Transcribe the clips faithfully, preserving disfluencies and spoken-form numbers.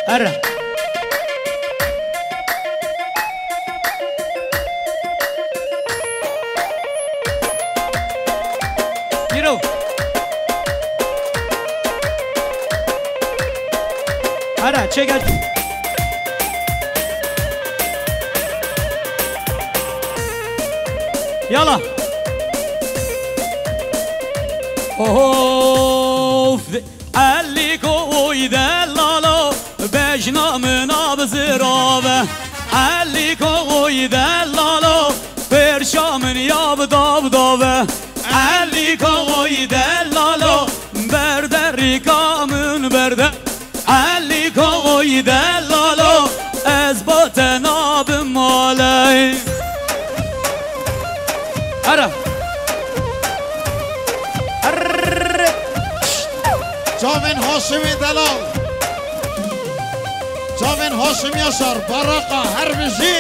Here. Yürü. Here, çek et. Yala. Of. Elî koy delalo, bejna min a bi zirave. Elî koy delalo, pêrşa min ya bi dav dave. Elî koy delalo, berde rîka min berde. Elî koy delalo, ez ba te nabim malê. Here. Here. Çavên Haşimê delal. Çavên Haşim Yaşar, Baraqa, her bijî.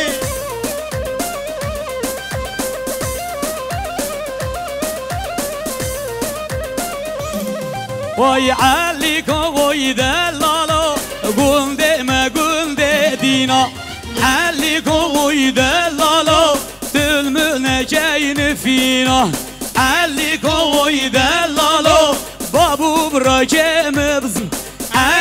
Vay Elî koy delalo, gundê me gundê dîna. Elî koy delalo, dil min nekeyni fîna. Elî koy delalo, babû bira kê mi bizim.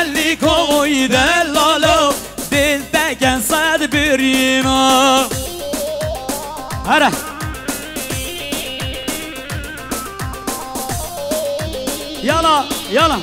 Elî koy delalo, dil teken sed birîna. Here. Yala, yala.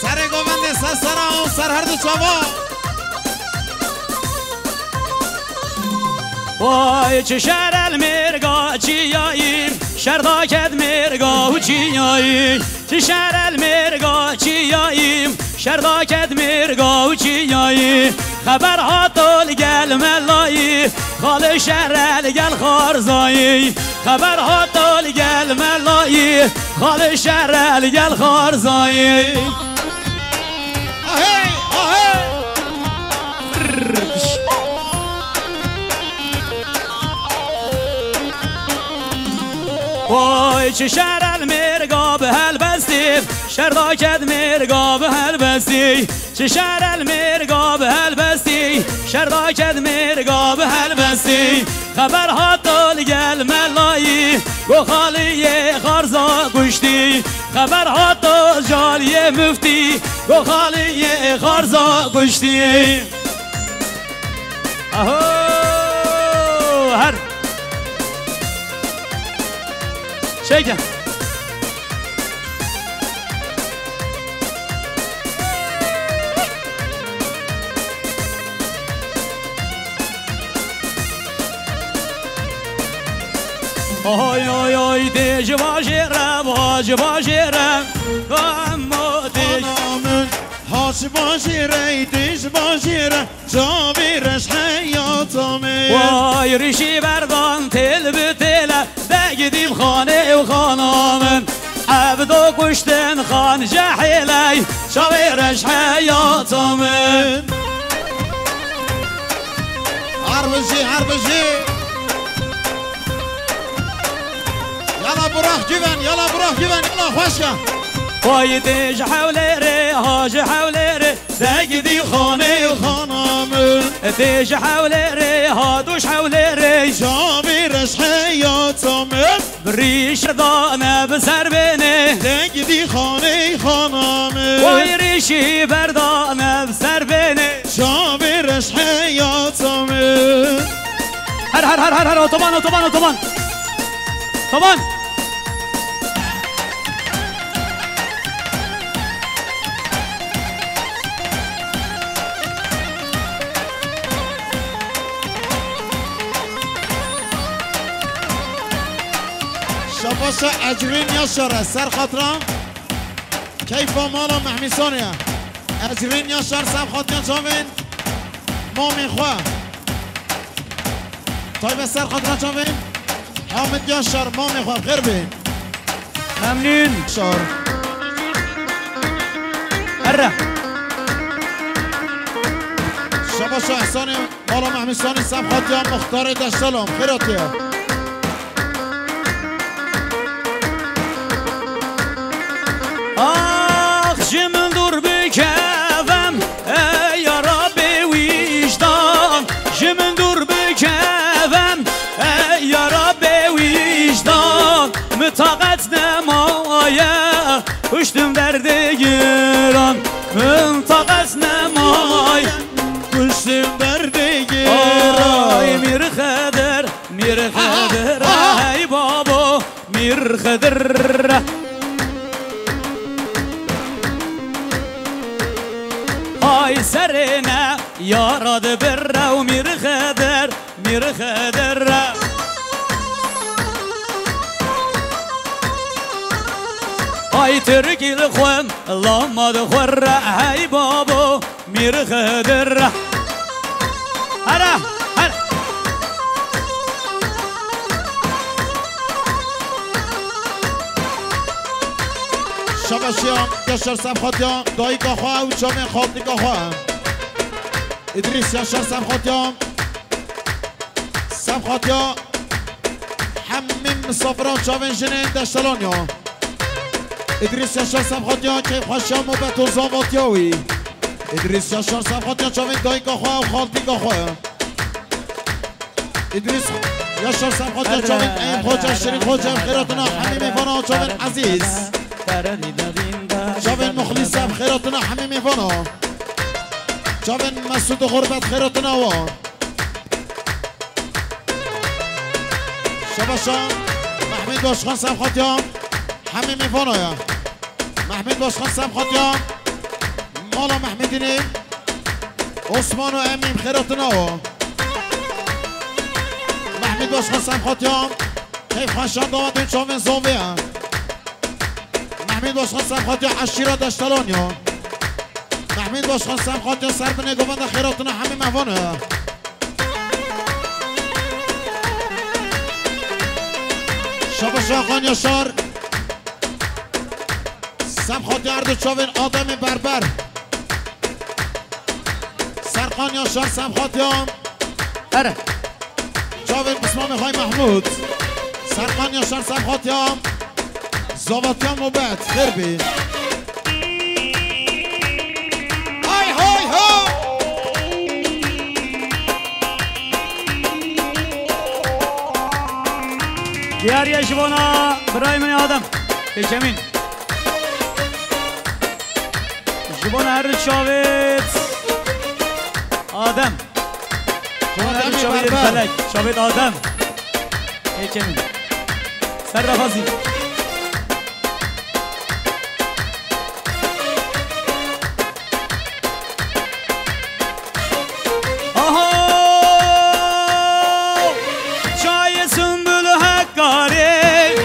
Serê govendê ser sera û ser her du çava. Vay çi şer el mêrga çiyayî, şer daket mêrga û çiyayî. Çi şer el mêrga çiyayî, şer daket mêrga û çiyayî. Xeber hato li gel melayî, xalê şer el gel xarzayî. Xeber hato li gel melayî, xalê şer el gel xarzayî. Ahey, ahey. Vay çi şer el mêrga bi helbestî, şer daket mêrga bi helbestî. Çi şer el mêrga bi helbestî, şer daket mêrga bi helbestî. Xeber hato li gel melayî, go xaliyê xarza kuştî. Xeber hato caliyê miftî, go xaliyê xarza kuştî. Aho! Her. Çeke. Oy, oy, oy, tê ji bajêr re, va ji bajêr re. Emo tê. Ana min, ha ji bajêr re, tê ji bajêr re. Çavê reş heyata min. Way rîşî berdan têl bi têle, degidîm xanê û xana min. Ev do kuştin xan jehêley, çavê reş heyata min. Her bijî, her bijî. Yala Burak Güven, yala Burak Güven, yala xweşke. Way tê ji Hewlêrê, ha ji Hewlêrê. Degidî xanê xana min. Tê ji Hewlêrê, ha du ji Hewlêrê. Çavê reş heyata min. Bi rîş dane bi ser bênê. Degidî xanê xana min. Way rîşî berdane bi ser bênê. Çavê reş heyata min. Her, her, her, her, her, otoban, otoban, otoban. Otoban. Şabaşa Ecrîn Yaşar e, ser xatira. Keyfa mala Mehmî Saniye. Ezrîn Yaşar Semxatiya çavên mamê xwe. Taybet ser xatira çavên Hamid Yaşar mamê xwe, xêr bê. Memnun. Şar. Erre. Şabaş Ehsanê. Mala Mehmî Sanî Semxatiya Muxtarê Deştelan, xêr hatiye. Ax, ji min dûr bikevem, ey yara bêwîjdan. Ji min dûr bikevem, ey yara bêwîjdan. Min taqet nemaye, kuştim derdê giran. Min taqet nemaye, kuştim derdê giran. Ay Mîr Xedir, Mîr Xedir, aha, hey babo, Mîr Xedir. Ay serê ne yara dibire û Mîr Xedir, Mîr Xedir. Ay Tirkî li xwe lama dixwere, hey babo, Mîr Xedir. Here, here. Şabaşiya Yaşar Semxatiya, dayika xwe û çavên xaltika xwe. Îdrîs Yaşar Semxatiya. Semxatiya hemî misafiran çavên jinên Deştelan ya. Îdrîs Yaşar Semxatiya keyfxweşiya mobet û zavatiya wî. Îdrîs Yaşar Semxatiya çavên dayika xwe û xaltika xwe. Îdrîs Yaşar Semxatiya çavên Eyîm Xoca, Şirîn Xoca, xêratina hemî mêvana çavên ezîz. Çavên Muxlîs, xêratina hemî mêvana. Çavên Mesûd Xurbet, xêratina wan. Şabaşa Mehmûd Başkan Semxatiya hemî mêvana ya. Mehmûd Başkan Semxatiya mala Mehmûdînê Osman û Emîn, xêratina o. Mehmûd Başkan Semxatiya keyfxweşan dawetên çavên zovê ya. Mehmûd Başkan Semxatiya eşîra Deştelan ya. Mehmûd Başkan Semxatiya ser binê govenda xêratina hemî mehvana ya. Şabaş Hakan Yaşar. Semxatiya her du çavên Ademê Berber. Serkan Yaşar Semxatiya. Here. Çavên pismamê xay Mehmûd. Serkan Yaşar Semxatiya. Zavatiya mobet. Xêr bî. Hay hay ho! Diyariye ji bona birayê min Adem. Pêkemîn. Ji bona her çavêt Adem. Ji bona her Ademê çavêt Berber. Felek. Çavêt Adem. Êkemîn. Ser refazî. Aha! Çayê Sumbul Hekarê.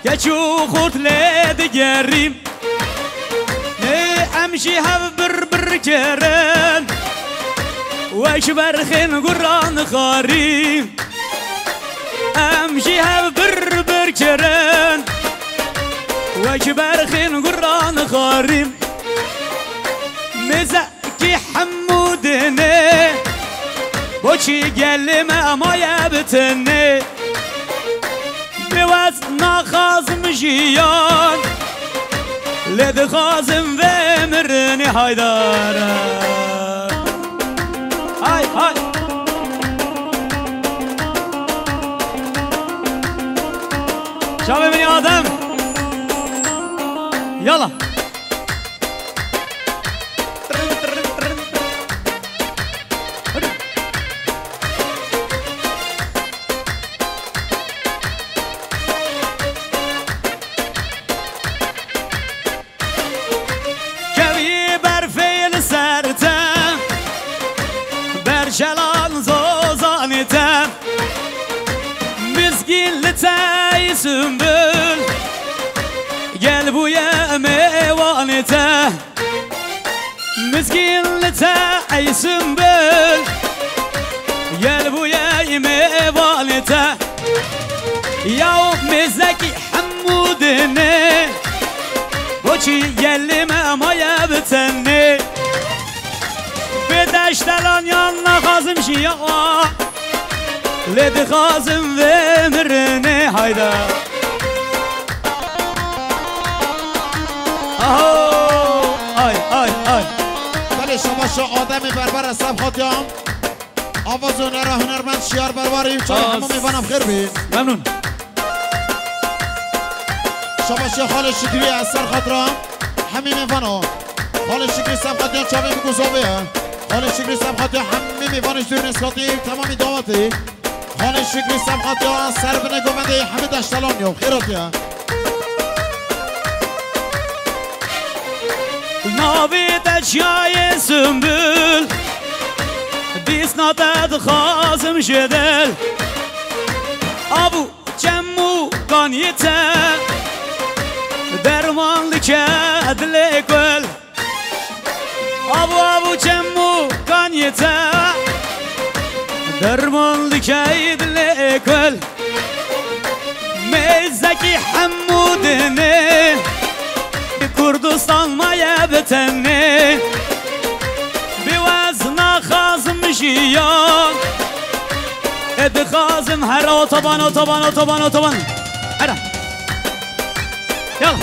Keç û xurt lê digerîm. Ê, em jî hev bir bir kirin, wek berxên guran xarî. Em jî hev bir bir kirin, wek berxên guran xarî. Mêze Kî hemû dinê, boçî gelê me maye bi tenê. Bi wez naxazim jiyan, lê dixazim vê mirinê haydar. Hay, hay. Çavê min Adem. Yala. Kevî berfê li ser te, berçelan zozanê te. Mizgîn li te yî Sumbul, gel bûye me Te, mizgîn li te ey Sumbul, gel bûye mêvanê te. Yaw mêzekî hemû dinê, boçî gelê me maye bi tenê. Bê deştelaniyan naxwazim jiya, lê dixwazim vê mirinê hayda. Aho! Ay, ay, ay. Belê, şabaşa Ademê Berbera Sebxatiyan. Ava zonera hunermend Şiyar Berbarî û çay hemû mêvana bi xêr bî. Memnûn. Şabaşa Xalê Şikrî ye ser xatira hemî mêvana. Xalê Şikrî Sebxatiyan çavên bikuzovê ye. Xalê Şikrî Sebxatiyan hemî mêvanê ji dûr nêskatî û temamî dawetê. Xalê Şikrî Sebxatiya ser binê govendê hemî deştelan yo. Xêr hatiye. Navê te çiyayê Sumbul, dîsna te dixwazim ji dil. Abû çem û kaniyê te, derman dike dilê kul. Abû, abû çem û kaniyê te, derman dike dilê kul. Mêzekî hemû dinê, Kurdistan maye bi tenê. Bi wez naxwazim jiyan, ê dixwazim her otoban, otoban, otoban, otoban. Hera. Yalla.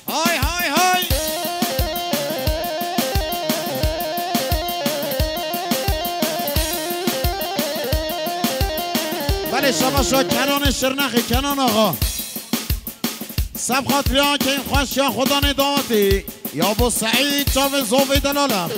Hay, hay, hay! Belê, şabaşa Kenanê Şirnexê, Kenan Axa. Sebxatriya keyfxweş ya Xudanê dawetî. Ya bo Seîd çavê zovê delala.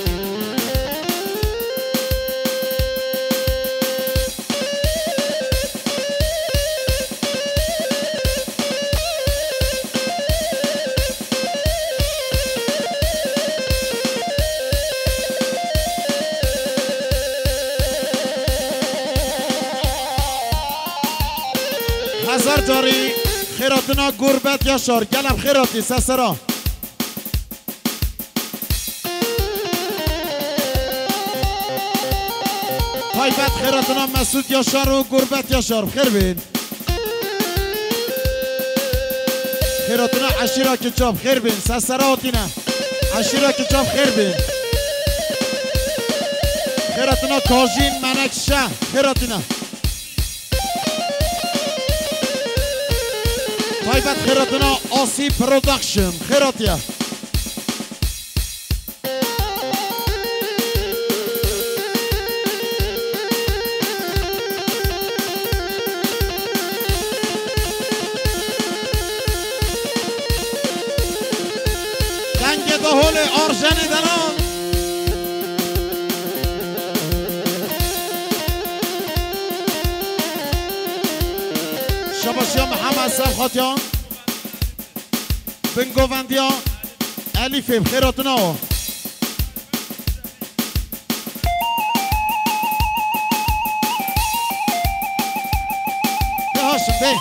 Hezar carî xêratina Gurbet Yaşar. Gelek xêratî sesera. Taybet xêratina Mesut Yaşar û Gurbet Yaşar. Xêr bin. Xêratina eşîra Kiçab. Xêr bin. Sesera hatîne. Eşîra Kiçab xêr bin. Xêratina Kajîn Menekşe. Xêratina. Taybet xêratina Asî Production. Xêratiye. Dengê daholê arjenê dena. Şabaşiya Mihemed Sevxatiyan. Bingovendiya Elîfê, bi xêr hatina. Bê Haşim, bê.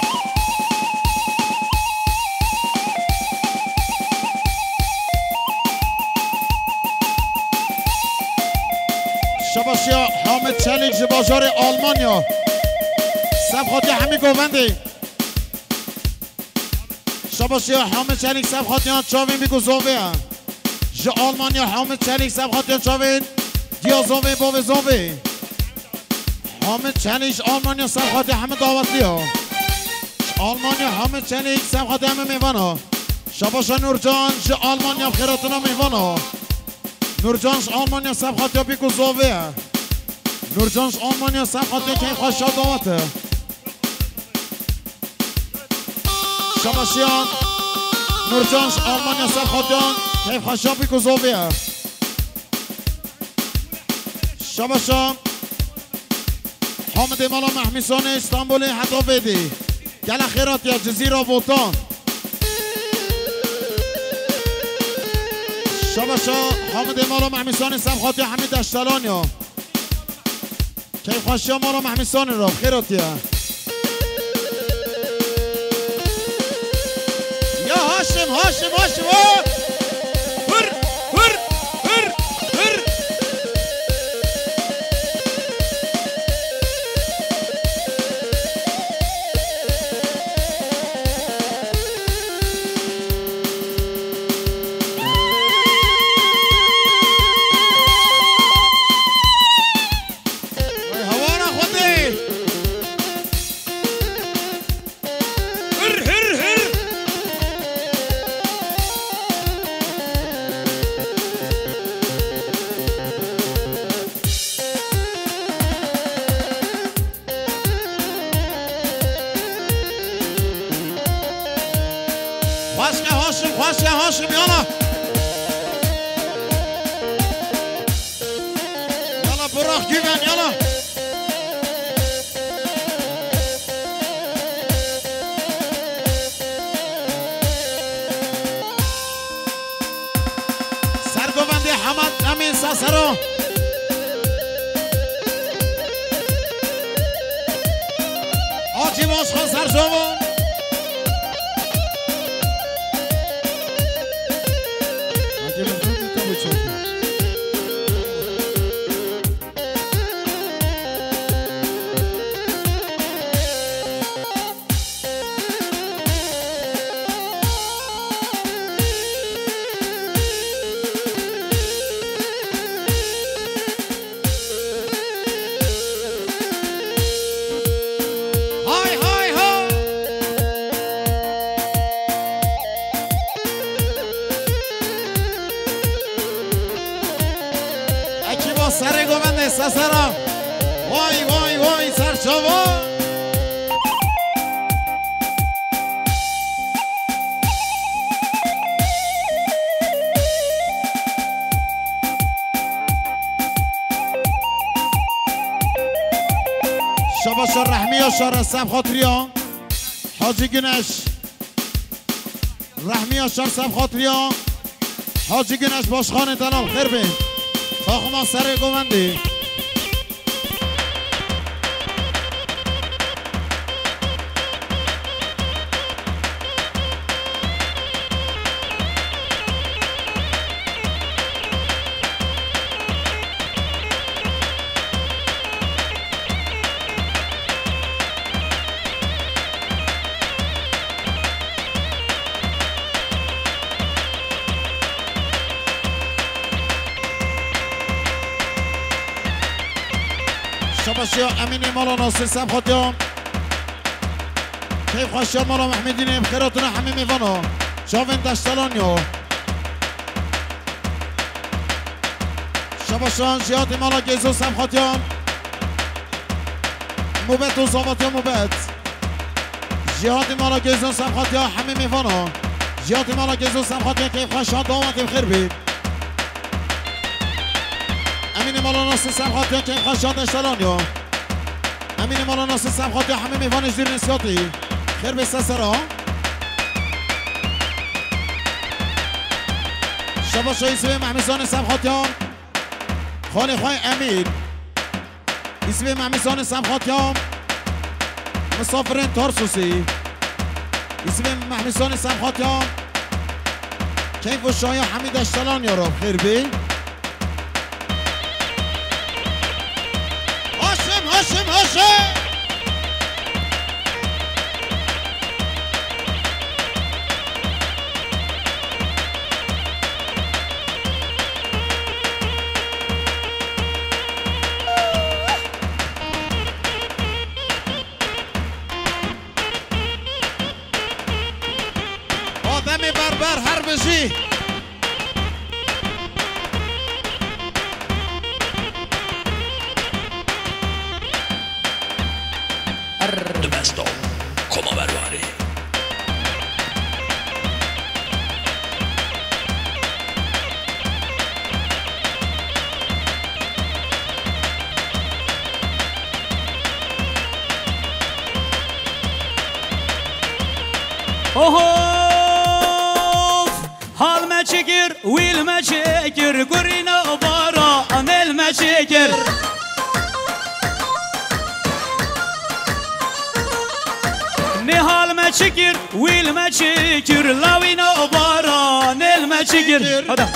Şabaşiya Hamid Çelik ji bajarê Almanya. Sevxatiya hemî govendê. Şabaşiya Hamid Çelik Sevxatiyan çavên bî ku zovê ye. Ji Almanya Hamid Çelik Sevxatiyan çavên diya zovê bavê zovê. Hamid Çelik ji Almanya Sevxatiya hemî dawetliya. Ji Almanya Hamid Çelik Sevxatiya hemî mêvana. Şabaşa Nurcan ji Almanya xêratina mêvana. Nurcan ji Almanya Sevxatiya bî ku zovê ye. Nurcan ji Almanya Sevxatiya keyfxweşa dawet e. Şabaşiyan Nurcan ji Almanya Sevxatiyan keyfxweşa bî ku zovê ye. Şabaşa Hamidê Mala Mehmîsanê Îstanbulê heta vêdî. Gelek xêr hatiye Cizîra Votan. Şabaşa Hamidê mala Mehmîsanê Semxatiya Hemî Deştelan ya. Keyfxweşiya mala Mehmîsanê ra, xêr hatiye. Ya Haşim, Haşim, Haşim, ha! Hır, hır, hır, hır. Ay, hawara Xwedê! Hir, hir, hir! Xweş ke Haşim, xweş ke Haşim, yala. Yala, bırak güven, yala. Sergovendê Hemed Emîn Sesero. Hacî Başkan Serçavan. Hacî Başkan, tabii çok iyi. Hay, hay, hay! Ekiba Serê Govendê Sesera. Vay, vay, vay, Serçava. Şabaşa Rehmiya Şar Esef Xatriya. Hacı Güneş. Rehmiya Şar Esef Xatriya. Hacı Güneş Başkanê delal xêr bê. Taxima Serê Govendê. Şabaşiya Emînê mala Nasir Semxatiya. Keyfxweşiya mala Mehmedînê, bi xêr hatina hemî mêvana. Çavên Deştelan ya. Şabaşan Cihatê mala Gêzo Semxatiya. Mubet û zavatiya mubet. Cihatê mala Gêzo Semxatiya hemî mêvana. Cihatê mala Gêzo Semxatiya keyfxweşan, dawetê bi xêr bê. Emînê mala Nasir Semxatiya keyfxweşan Deştelan ya. Emînê mala Nasir Semxatiya hemî mêvanê jî nêsiyatî. Xêr bê Sesera. Şabaşa Yusufê Mehmîsanê Semxatiya. Xalê xwe Emîn. Yusufê Mehmîsanê Semxatiya. Misafirên Tarsusî. Yusufê Mehmîsanê Semxatiya. Keyf û şaya hemî Deştelan ya ra xêr bê. Haşim, Haşim, Haşim! Ademê Berber her bijî. Dimesto, koma berwarê. Oho! Hal me çi kir, wîl me çi Kurîna baranê li me çi kir? Nihal me çi kir, wî li me çi kir, lawîna baranê li me çi kir? Hada.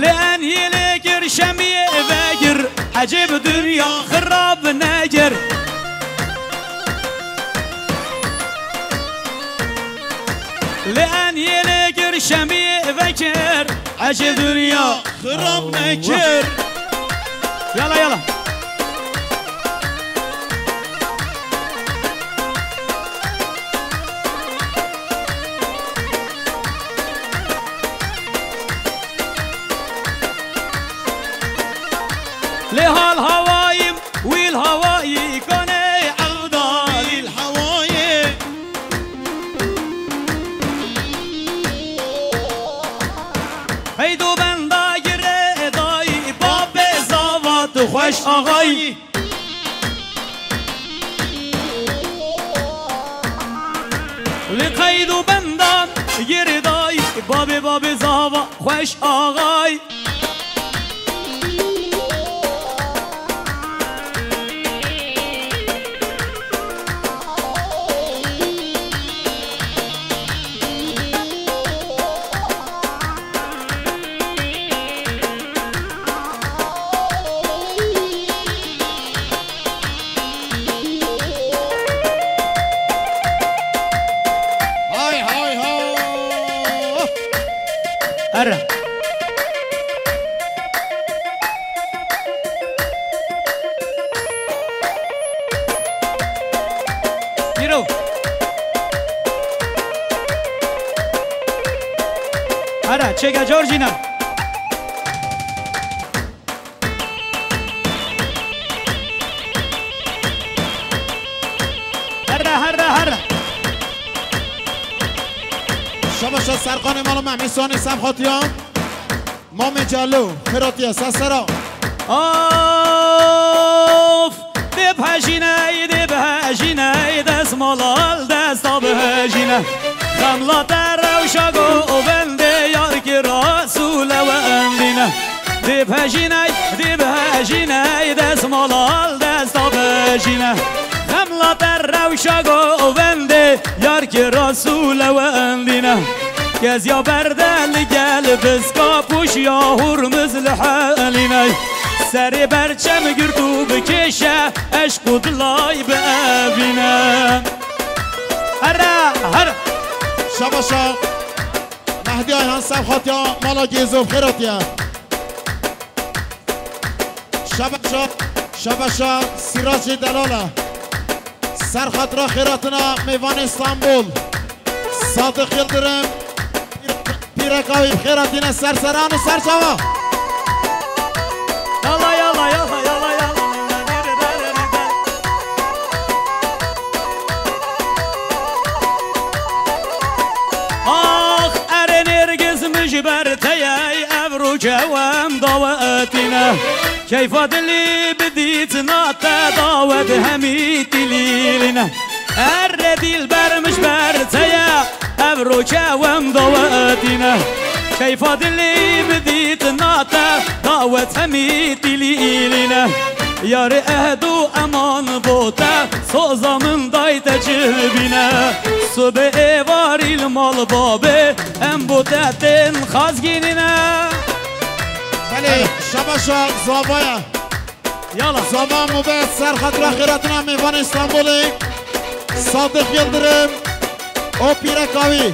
Li en yê lê kir, şemiyê vekir, ecêb dinya xirab nekir. Li en yê lê kir, şemiyê vekir, ecêb dinya xirab nekir. Yala, yala. Lê hal hawayî, wîl hawayî, kanê evdayî. Wîl hawayî. Qeyd û benda girê dayî, babê zava tu xweş axayî. Li qeyd û bendan girê dayî, babê, babê zava xweş axayî. Hay, hay, ho! Here. Yürü. Here, çêke Georgina. Here, here, here. Şabaşa Serkanê Mala Mehmî Sanî Sevxatiyan. Mamê Celo, xêratiye, sesera. Of! Dê bihejîne, dê bihejîne, destmala li desta bihejîne. Xemla te rewşa govendê, yar ki Resûle wendîne. Dê bihejîne, dê bihejîne, destmala li desta bihejîne. Xemla te rewşa govendê, yar ki Resûle wendîne. Kezya berde li gel biska, pûşiya Hurmiz li helîne. Serê berçem girt û bikêşe, eşq û dilay bievîne. Here, here. Şabaşa. Mehdî Ayhan Sevxatiya Mala Gêzo, xêratiye. Şabaşa, şabaşa Sîracê Delala. Ser xatira xêratina mêvanê Stenbol. Sadiq Yildirim, Pîrek Awî bi xêr hatîne ser seran û ser çava. Yalla, yalla, yalla, yalla, yalla. Ax, erê Nêrgiz, min ji ber te ye, ev roje wem dawetîne. Keyfa dilî bi dîtina te dawet hemî tîlîlîne. Erê dîlber, min ji ber te ye, ev roje wem dawetîne. Keyfa dilî bi dîtina te dawet hemî tîlîlîne. Yarê ehd û eman bo te, soza min dayte cibîne. Sibê êvarî li mal babê, em bo te tên xazgînîne. Belê, şabaşa zavaya. Yala. Zava mobet ser xatira xêratina mêvanê Stenbolê. Sadiq Yildirim û Pîrek Awî.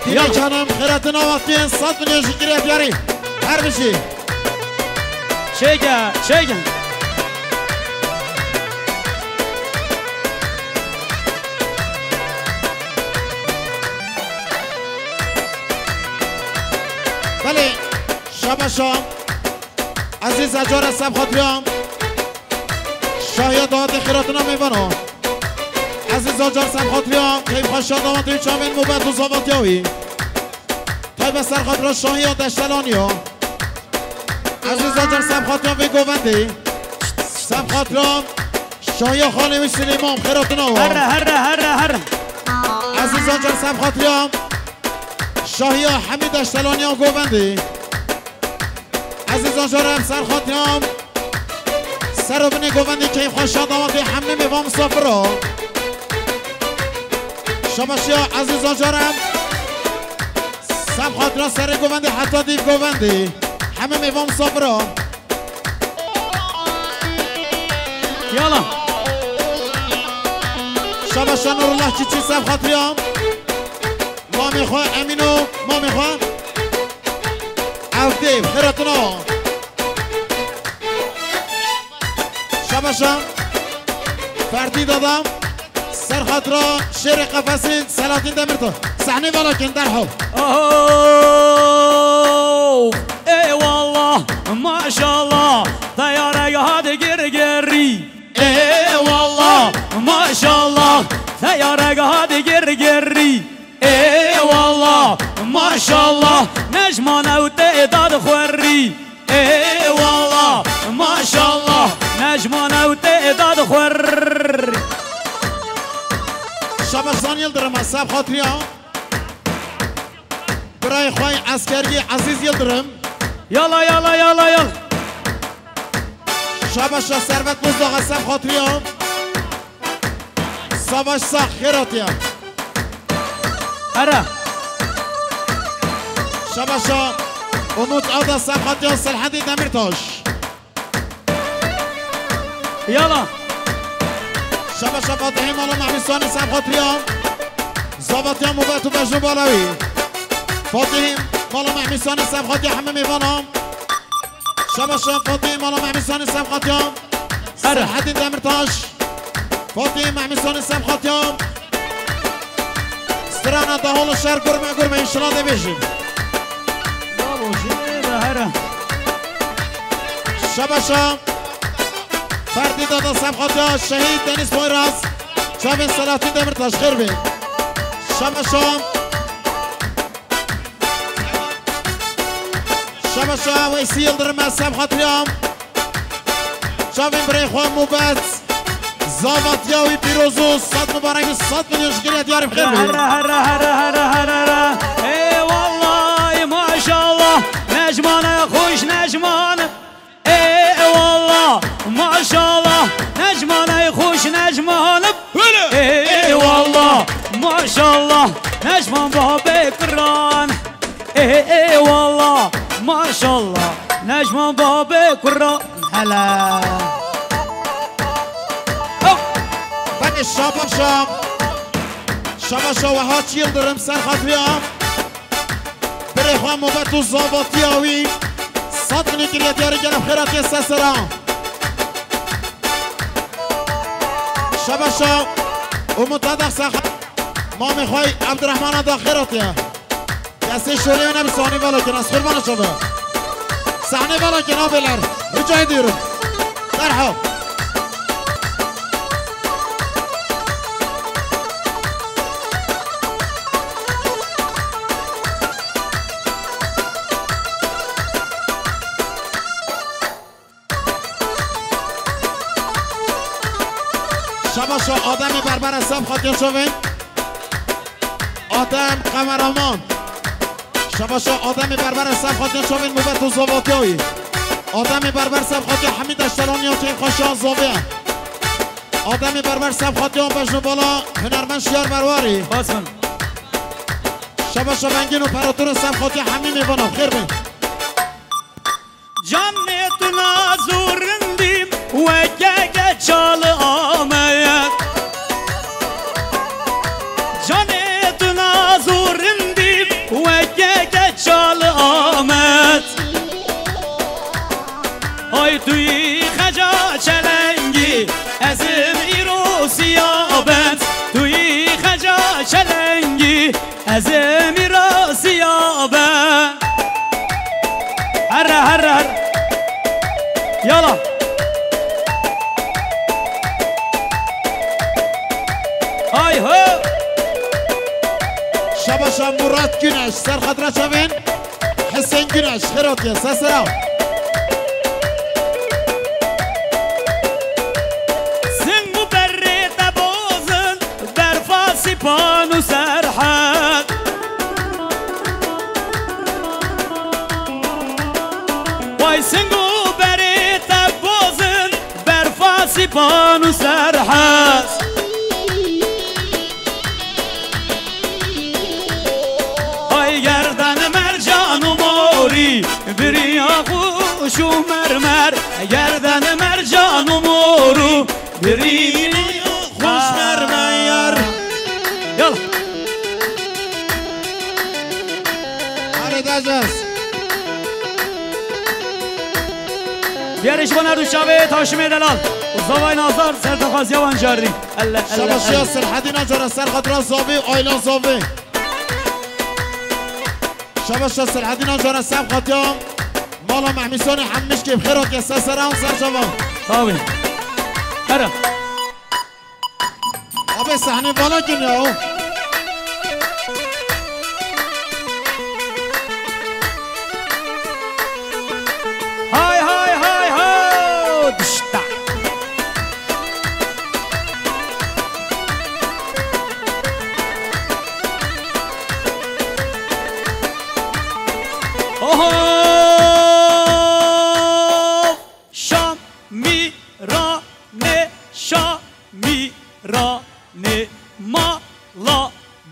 Tîmê Yala. Canim xêratina wextiyên sed milyon ji girê diyarî. Her bijî. Çêke, çêke. Belê, şabaşa. Ezîz Ecar e, Sevxatriya. Şahiya dawetê xêratina mêvana. Ezîz Acar Sevxatriya, keyfxweşa dawetê û çavên mobet û zavatiya wî. Taybet ser xatira Şahiya Deştelaniya. Ezîz Acar Sevxatriya vê govendê. Sevxatriya Şahiya xalê wî Silêman, xêratina wa. Herre, herre, herre, herre. Ezîz Acar Sevxatriya. Şahiya hemî deştelaniya govendê. Ezîzan caran ser xatiriyam. Ser û binê govendê keyfxweşa dawetê hemî mêvan misafira. Şabaşiya ezîzan caran. Ser xatira serê govendê heta dîv govendê. Hemî mêvan misafira. Yala. Şabaşa Nurullah Çiçî ser xatiriya. Mamê xwe Emîno, mamê xwe. Ev dê, xêratina. Şabaşa. Ferdî dada. Ser xatira şêrê qefesê Selahattin Demirtaş. Sahnê vala kin derhal. Oh, eyvallah, maşallah, teyarek hadi gir girî. Eyvallah, maşallah, teyarek hadi gir girî. Eyvallah, maşallah, Necman ew tê dad xwerî. Eyvallah, maşallah, Necman ew tê dad xwerî. Şabaşan Yildirim, Esef Xatriya. Birayê xwe Eskergî Ezîz Yildirim. Yala, yala, yala, yala. Şabaşa Servet Bozdax, Esef Xatriya. Savaş Sax, xêr hatiye. Here. Şabaşa Umut Ada, Esef Xatriya, Selhedî Demirtaş. Yala. Şabaşa Fatihî mala Mehmîsanî, Esef Xatriya. Zavatiya Mubet û Bejno Balawî. Fatihî mala Mehmîsanî, Esef Xatriya, hemî mêvana. Şabaşa Fatihî mala Mehmîsanî, Esef Xatriya. Here. Selahattin Demirtaş. Fatihî Mehmîsanî, Esef Xatriya. Strana dahol şer gurme gurme înşallah dê bêjin. Bravo, jê re here. Şabaşa. Ferdî dada Esef Xatriya, Şehîd Deniz Poyraz. Çavên Selahattin Demirtaş, xêr bê. Şabaşa. Şabaşa Weysî Yildirim, Esef Xatriya. Çavên birê xwe Mubet. Zavatiya wî pîroz û sed mubarek û sed milyon şikiriye diyarî bixêr bî. Here, here, here, here, here, here. Eyvallah, maşallah. Necmane xweş, Necman. Eyvallah, maşallah. Necmane xweş, Necman. Böyle. Eyvallah, maşallah. Necman babê kuran. Ê, ê, wala, maşallah, Necman babê kura hele. Hop! Belê şabaşa. Şabaşa Wehaç Yildirim ser xatirî am. Birê xwe mobet û zavatiya wî. Sed milyon kiriye diyarî gelek xêratiye ser sera. Şabaşa Umut Adak Sexa. Mamê xwe Abdurrahman Adak xêratiye. Destê şorê ne bi sahnê velakin, ez qurban çabe. Sahnê velakin abeler, rica ediyorum. Derhal. Şabaşa Ademê Berber Esef Xatya Çavên. Adem kameraman. Şabaşa Ademê Berber Esef Xatya Çavên mobet û zavatiya wî. Ademê Berber Esef Xatya Hemîd Eştelanî ya keyfxweşa zaviye. Ademê Berber Esef Xatya bejno bala hunermend Şiyar Merwarî. Xwazim. Şabaşa Bengîn û Perator Esef Xatya hemî mêvana xêr bin. Canê tu naz û rindî weke keçal Amed. Canê tu naz û rindî weke keçal Amed. Ay tu yî xeca çelengî, ez im îro siyabet. Tu yî xeca çelengî, ez im îro siyabe. Herre, herre, herre. Yala. Ay ho. Şabaşa Murat Güneş, ser xatira çavên. Hesen Güneş, xêr hatiye, ser sera. Sing û berê te bozin, berfa Sîpan û Serhed. Sing û berê te bozin, berfa sîpan û serhez. Ay gerden mercan û morî, biriya xûş û mermer. Gerden mercan û mor û birî xweş mermer. Yala. Hadi dajaz. Diyarê ji bo her du çavê Taşimê Delal û Zavay Nazar ser daxwaziya wan carî. Elle, elle, Şabaşiya elle. Serhedîna cara ser xatira Zavê, aîla Zavê. Şabaşa Serhedîna cara ser xatiya mala Mehmîsanê Hemmişkê bi xêr hatiye ser sera û ser çava. Tabii. Here. Abi sahne bala kin ya. Hay, hay, hay, ho! Dişta. Oho! Şamîranê, Şamîranê, mala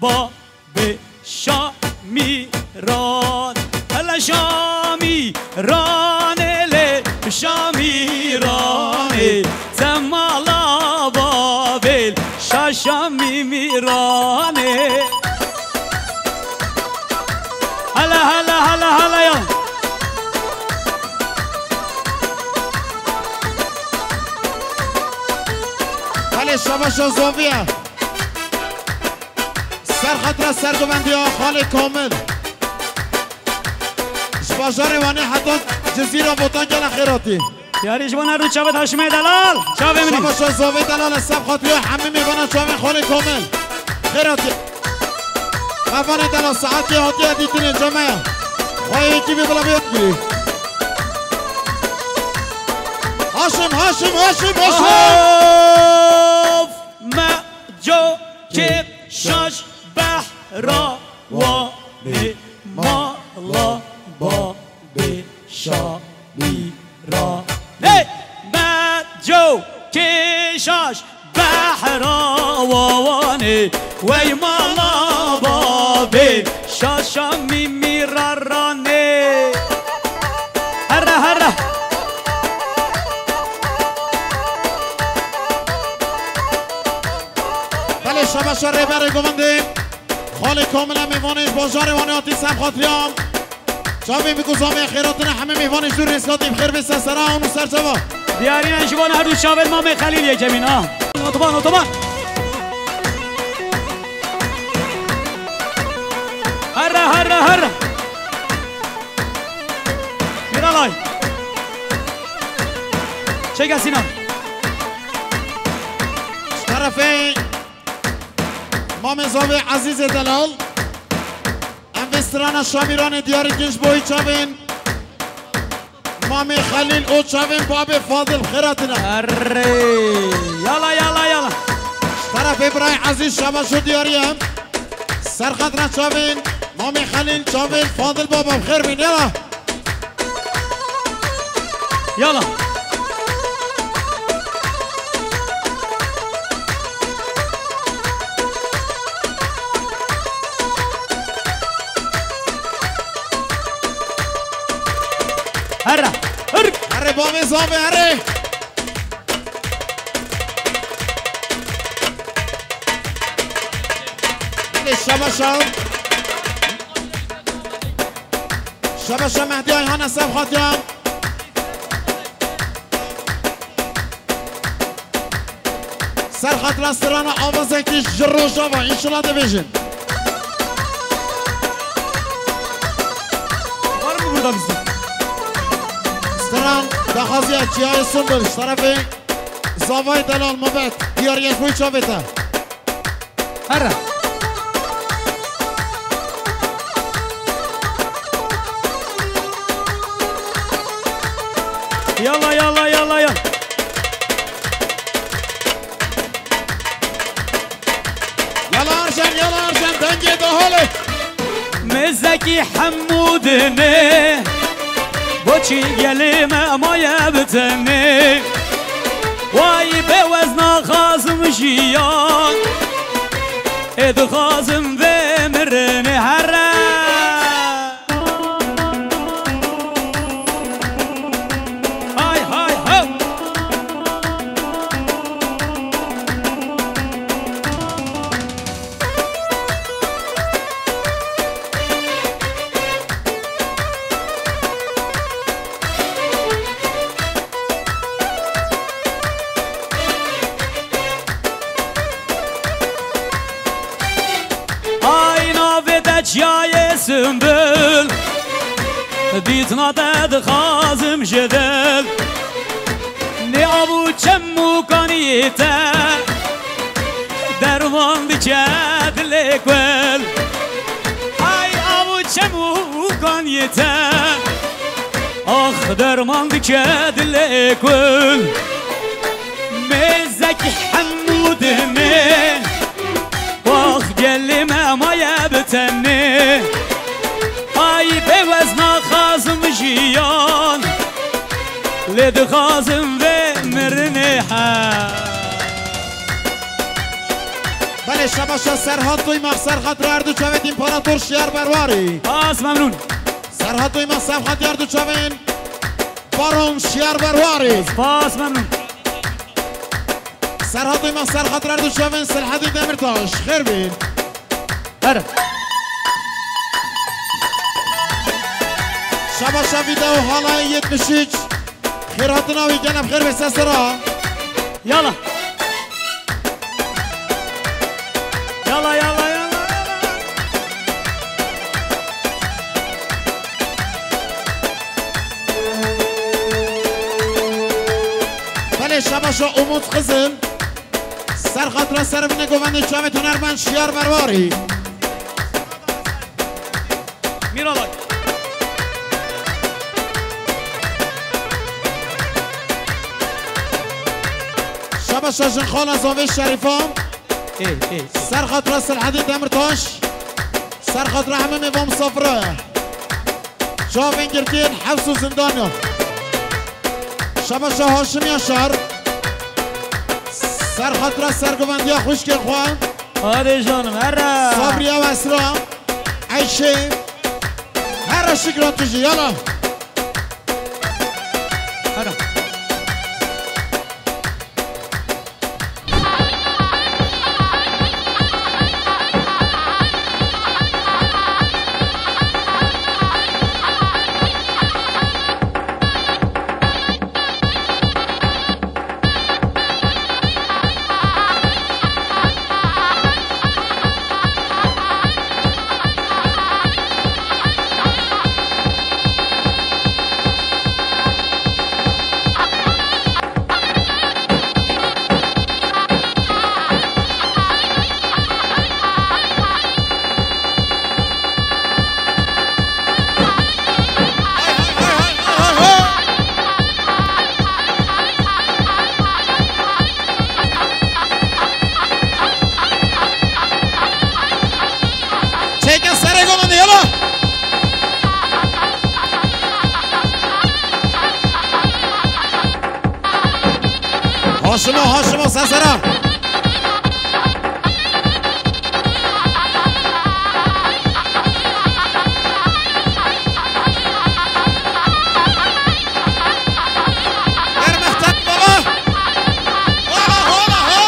babê Şamîran. Hele Şamîranê lê Şamîranê, te mala babê Şaşamî Mîranê. Hele, hele, hele, hele ya. Hele şabaşa Zaviye. Ser xatira sergovendiya Xalê Kamil. Ji bajarê Wanê heta Cizîra Botan gela xêr hatî. Yarî ji bo her du çavê Haşimê Delal. Çavê min. Şabaşa Zavê Delal, ser xatira hemî mêvana çavên Xalê Kamil. Xêr hatî. Mevanê Delal saetê hatiye dîtinê cemaye. Xwayê wekî bê bila bê yadgirî. Haşim, Haşim, Haşim, Haşim. Of, me co kê şaş behra wanê mala ba bê Şamîranê. Me co kê şaş behra wanê, wey mala babê Şaşamî Mîraranê. Herre, herre. Belê şabaşa rêberê govendê. Xalê Kamil em mêvanê ji bajarê Wanê hatî ser xatirê em. Çavên bi ku zavê xêr hatine hemî mêvanê ji dûr rêz hatî bi xêr bê ser sera û ser çava. Diyarî ne ji van her du çavên Mamê Xelîl yekemîn ha. Otoban, otoban. Herre, herre, herre. Miralay. Çek Sinan. Ji terefê Mamê Zavê Ezîzê Delal. Em vê strana Şamîranê diyarî kin ji bo wî çavên Mamê Xelîl û çavên babê Fadil xêr hatine. Erê, yala, yala, yala. Ji terefê birayê Ezîz şabaş û diyarî ye. Ser xatira çavên Mamê Xelîl, çavên Fadil baba bi xêr bîn, yala. Yala. Herre. Hır. Herre bavê zavê herre. Hadi şabaşa. Şabaşa Mehdi Ayhan Esef Xatya. Ser xatira strana avazekî ji Rojava, înşallah dibêjin. Var mı burada bizim? Stran daxwaziya Çiyayê Sundir, ji terefê Zavay Delal Mabet, diyariyê xwe çavê te. Here. Yalla, yalla, yalla, yalla. Yalla Arjen, yalla Arjen, dengê daholê. Mêzekî hemû dinê. Boçî gelê me maye bi tenê. Way bê wez naxwazim jiyan. Ê dixwazim vê mirinê here. Hay hay ho. Ay navê te çiyayê Simbul, dîtina te dixwazim ji dil. Nê av û çem û kaniyê te derman dike dilê kul. Ay av û çem û kaniyê te, ax derman dike dilê kul. Mêzek hemû dimê, wax gelê me maye bi tenê. Ay bê wez naxwazim jiyan, lê dixwazim vê mirinê he. Belê, şebaşa Serhat Duymak, ser xatir her du çavên împarator Şiyar Berwarî. Spas, memnûn. Serhat Duymak, ser xatir her du çavên Baron Şiyar Berwarî. Spas, memnûn. Serhat Duymak, ser xatir her du çavên Selhedîn Demirtaş. Xêr bîn. Her. Şebaşa vîdeo halayê yetmiş üç. Xêrhatina wî gene bi xêr bê sesera. Yala. Yala, yala, yala, yala. Belê, şebaşa Umut Xizil. Ser xatira serevine govendê çavê hunermend Şiyar Berwarî. Mîralay. Şebaşa jinxala zavê Şerîfa. Ê, ê, ê. Ser xatira Selhedîn Demirtaş. Ser xatira hemî mêvan misafire. Çavên girtiyên heps û zindaniya. Şebaşa Haşim Yaşar. Ser xatira sergovendiya xwişkê xwe. Hadi canım, herre. Sabriya û Esra. Eyşê. Herre Şikran tijî, yala. Herre. Çêke serê govendê, yala. Haşimo, Haşimo, sesera. Ver mexten baba. Ola, ola, ho.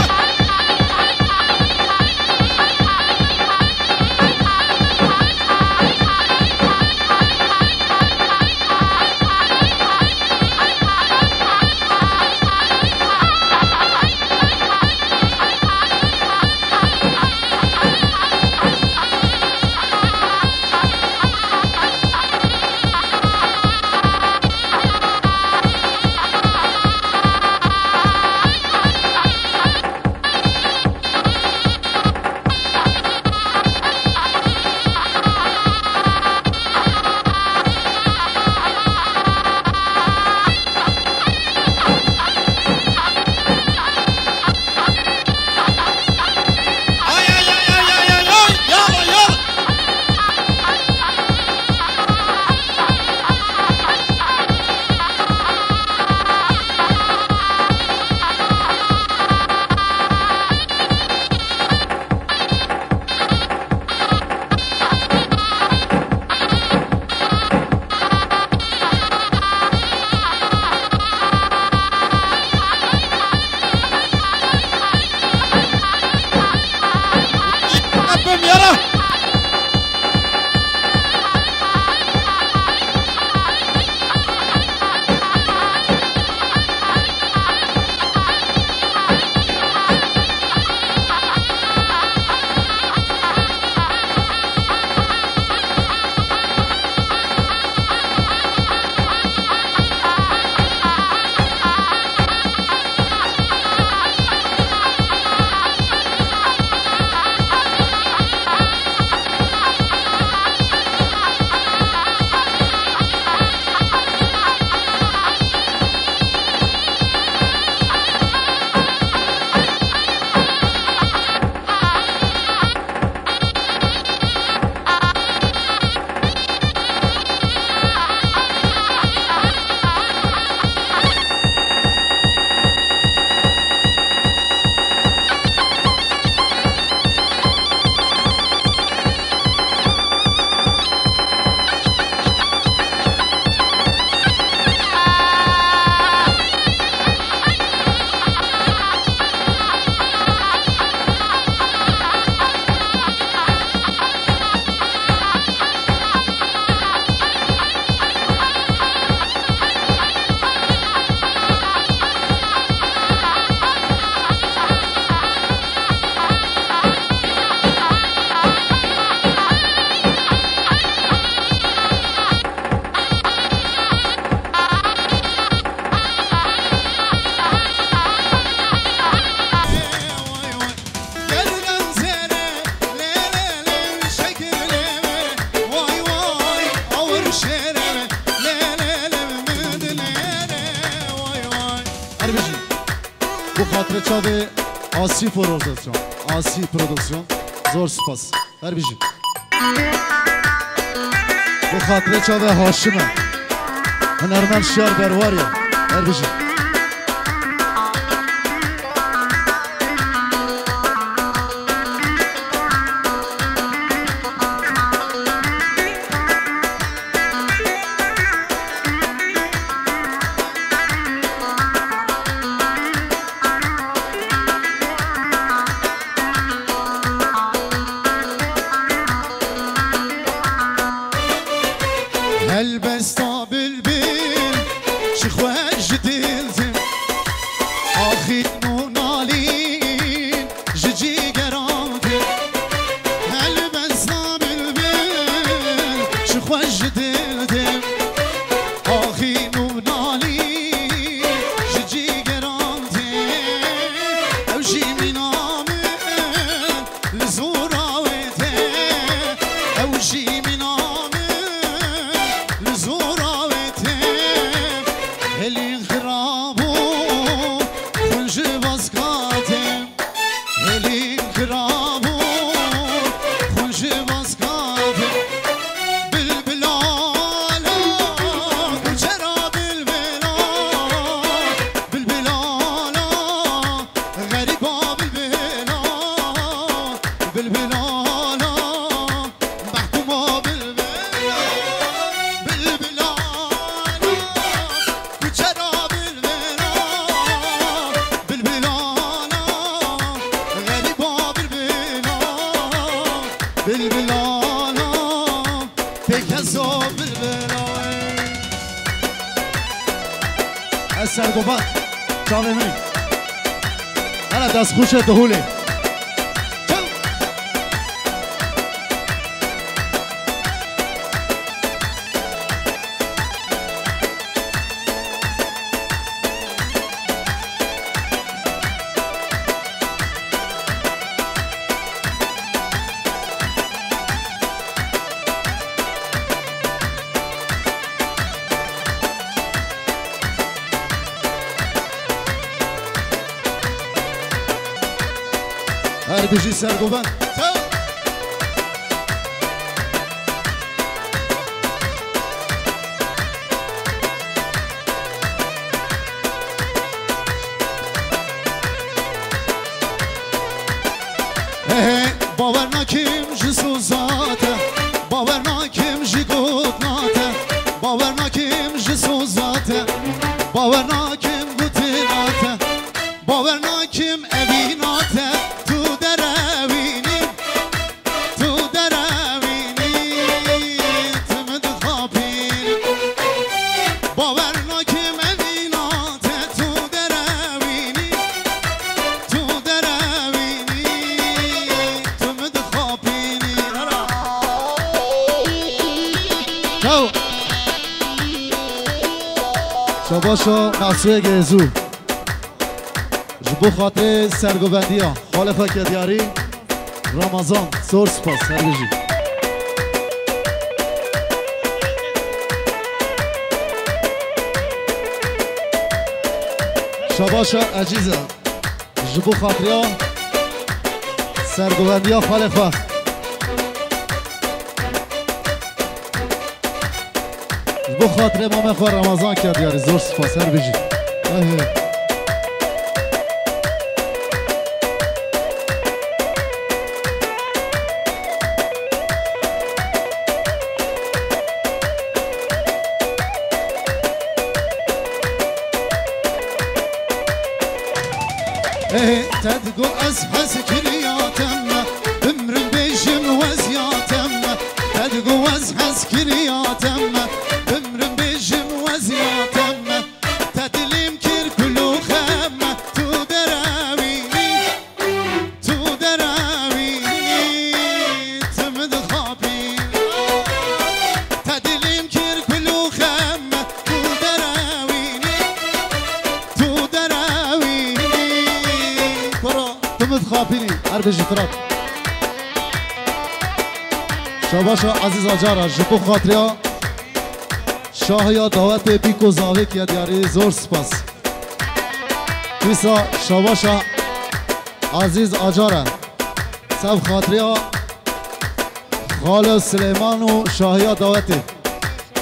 Her bijî. Bo xatirê çavê Asî Production. Asî Production. Zor spas. Her bijî. Bo xatirê çavê Haşim e. Hunermend Şiyar Berwarî. Her bijî. Helbesta bilbil, çi xweş ji dil tim. Axîn û nalîn ji cîgeran tim. Helbesta bilbil, çi xweş ji dil tim. Axîn û nalîn ji cîgeran tim. Ew jî mîna min li zora wê tê. Ew jî mîna min li zora wê tê. Hêlîn xirab û xwin ji baska tê. Hêlîn xirab û xwin ji baska tê. Bilbila la, kuçera bilbila, bilbila la, xerîba bilbila, bilbila la, mehkûma bilbila, bilbila la. Kuçera bilbila, bilbila la, xerîba bilbila, bilbila la, pêkeza bilbila. Ez sergobat, çavê min. Hele destxweş e dihûlê. Çew. Her bijî sergoben. He he, bawer nakim ji soza te, bawer nakim ji gotina te, bawer nakim ji soza te, bawer nakim gotina te, bawer nakim evîna te, tu derewînî. Tu derewînî, tu min dixapînî. Bawer nakim evîna te, tu derewînî, tu derewînî, tu min dixapînî. Çaw. Şabaşa Mesûyê Gezû. Ji bo xatirê sergovendiya xalê xwe Kediyarî Ramazan, zor spas, her bijî. Şabaşa Ecîze, ji bo xatiriya sergovendiya xalê xwe. Ji bo xatirê mamê xwe Ramazan Kediyarî, zor spas, her bijî. Ehe. Ehe, te digo ez hez kiriya te me. Bimrim bêjim weziyateme, te digo ez hez kiriyateme. Bimrim bêjim weziyateme, te dilîm kir kulûxeme. Tu derewînî, tu derewînî, tu min dixapînî. Te dilîm kir kulûxeme, tu derewînî, tu derewînî. Kuro, tu min dixapînî, her bijî Firat. Şabaşa Ezîz Acara, ji bo xatiriya şahiya dawetê Bîko Zavêk ya diyarî, zor spas. Dîsa şabaşa Ezîz Acar e. Sev xatirîya Xalo Silêman û Şahiya dawetê.